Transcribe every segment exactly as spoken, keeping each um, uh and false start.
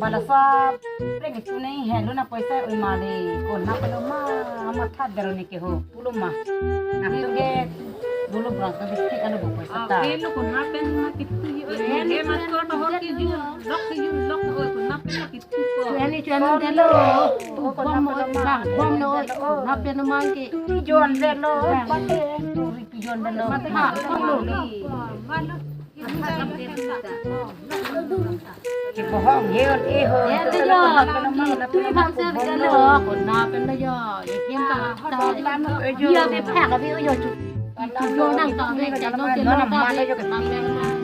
Hala sap, prek itu nai helo na poisa oi mali. Konat pelo ma, ma that daro ni ke ho, pulo ma. Nang tu ke, dulu berang tu bisik alo bo poisa ta. Ake lo konat pen ma kitu yo, eh, eh, mas ko to ho ki yo, lok ki yo, lok ko konat pen ma kitu ko. Chuan ni chuan nang delo, bom mo, bang, bom lo, konat pen mang ke. Pijon delo, pate, turi pijon delo. Mate ma, bom lo. Kibohong he on e ho. Ya, tu yo, tu bang se bida lo, konat pen lo yo, ye kem ta, ta, ya, be phak abi yo chu. Chu yo nang ta be, cha yo ke lo ta be,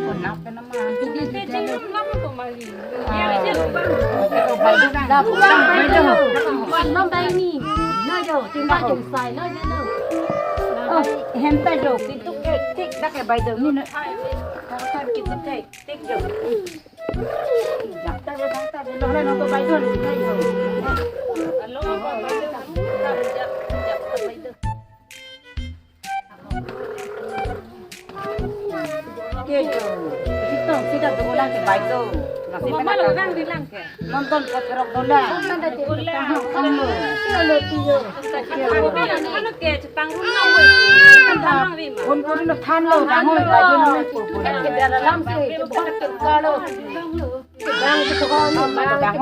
konat pen lo ma. Te te che lo ma ko mali. Ya, che lo bang. Da, bang, bang, bang, bang, bang, ni. Na yo, chingba chingsai lo, ya lo. Oh, hem ta yo, kitu ke, tik dak ke bai do, ni na. Kitu ke, tik yo. Sitong sida dolang ke bai do. Mama lo rang di lang ke. Nonton ko therok dolang. Dolang. Kamu. Anu ke chetang rumah mo. Tang rima. Hon puri lo than lo, tang hoi bai do nang pur pur. Ke dalam se, ke bahar ke kalo. Bang, bang, bang.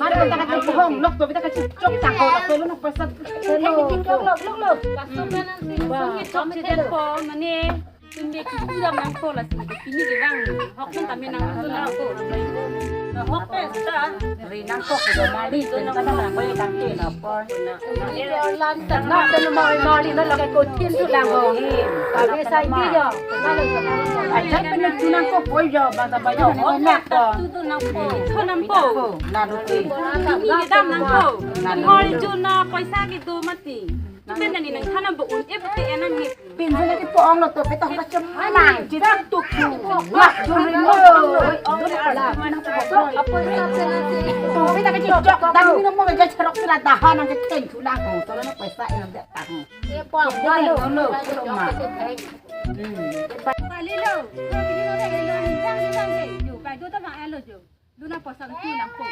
Mari kita kacil bohong, lok to kita kacil cok tangko, lok to lu nak pesan. Lok, lok, lok, lok. Ba, kami tidak po, mane, tumbe kitu dam nangpo lasi, pini ke bang, hok nang kami nangtu nangpo. Hok pesta. Ri nangpo ke mali, pen ka nang ko tangke na po. Lan tang na pen mali, mali na lagi ko tin tu lang ho. Kami sai ti yo. Ajat pen tu nangko po yo, ba ta ba yo. Hok nangpo. Tu tu nangpo. Tho nangpo. Na do ti. Ni dam nangpo. Hoi juna poisa kitu mati. Tu pen ni nang thanam bo un e pute enam ni. Pin juna ki po ong lo to, peta hok cem nang. Cita tu ku. Wah, juri mo. Apo sa sa. Tu peta ke cok dan ni mo ke cherok sila daha nang ke ten tu lang ko. To na poisa enam de tang. Ye po. Lo lo lo ma. Pali lo. Pali lo, lo lo, lo lo. Yo, pai do ta bang alo jo. Duna poisa ke tu nangpo.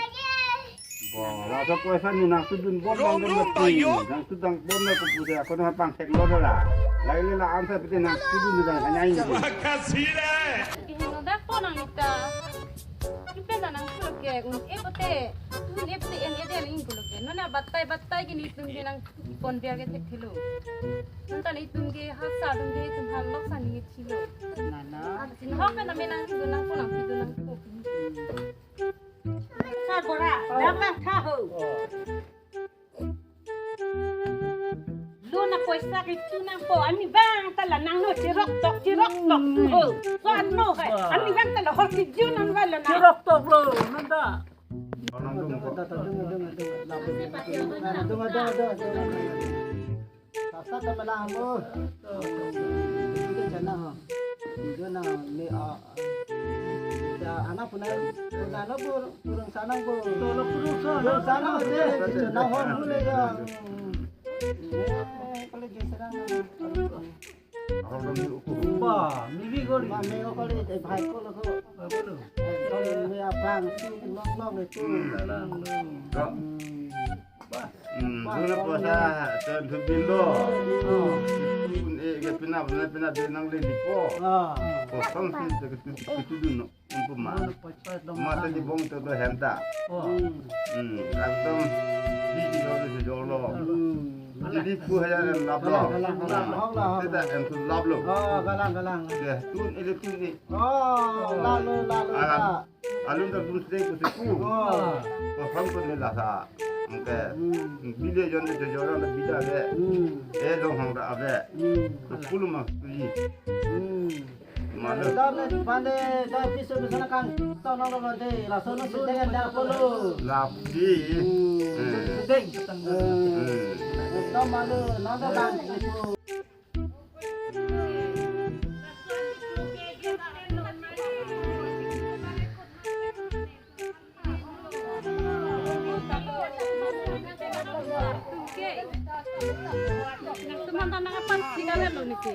Bo, la to poisa ni nangtudun bom nang dun mati. Nangtudun bom nang kupu de, ako nang pang thek lo la. Lai le la ansa pete nangtudun dang hanya ini. Terima kasih deh. Kihingno dak po nang ita. Kipen ta nangpulo ke, un e pute, un e pute en e de nangpulo ke. Nona batai batai kini tum ke nang pon biar ke thek thelo. Nonta ni tum ke hasa tum ke tum ham lok sa ni thelo. Nana. Sin hok pen name nangtudun nangpo nangtudun nangpo. Sa bora, dapat tha ho. Lo na poisa ke tu nangpo, ani bang ta la nang no cherok tok, cherok tok tu ho. So ano hai, ani bang ta la hor ki jun an bang la na. Cherok tok lo, nanda. Dung, dung, dung, dung, dung, dung, dung, dung. Sasa ta mala mo. Itu jana ha. Itu na me a. Ya, anak puna, puna lo pur, purung sana pur. Tolo purung sana. Purung sana de, jana ho mule ya. Eh, kalau di sana. Ahal dong ni uku. Ba, mibi gori. Ba, me ko le, eh, bhai ko lo ko. Ba, ko lo. Eh, kalau me abang si, nok nok itu. Hmm, dalam. Hmm. Kok? Hmm. Hmm, wah, dulu poisa, ton thubin do. Oh. Itu un e ke pinap, pinap, pinap, dia nang le lipo. Ah. Kosong si, itu, itu, itu dun, no. Untuk ma. Masa di bong tu tu henta. Oh. Hmm, langsung di di lo di lo. Hmm. Jadi ku haya lap lo. Galang, galang, galang. Tidak yang tu lap lo. Oh, galang, galang. Ya, tun ini tun ini. Oh, lalu, lalu, alam. Lalu dah belum sedih ku seku. Oh. Kosong tu ni lah sa. Oke. Hmm. Bila jon itu joran lebih dah le. Hmm. Eh, dong hang dah abe. Hmm. Sepuluh mas tujuh. Hmm. Malu. Dah le, bande, dah bisa bisa kan. Tahu nama bande, langsung nasi dengan dah polo. Lapsi. Hmm. Hmm. Sedih. Hmm. Tahu malu, nada kan. Teman tanah apa sih kalian lo niki?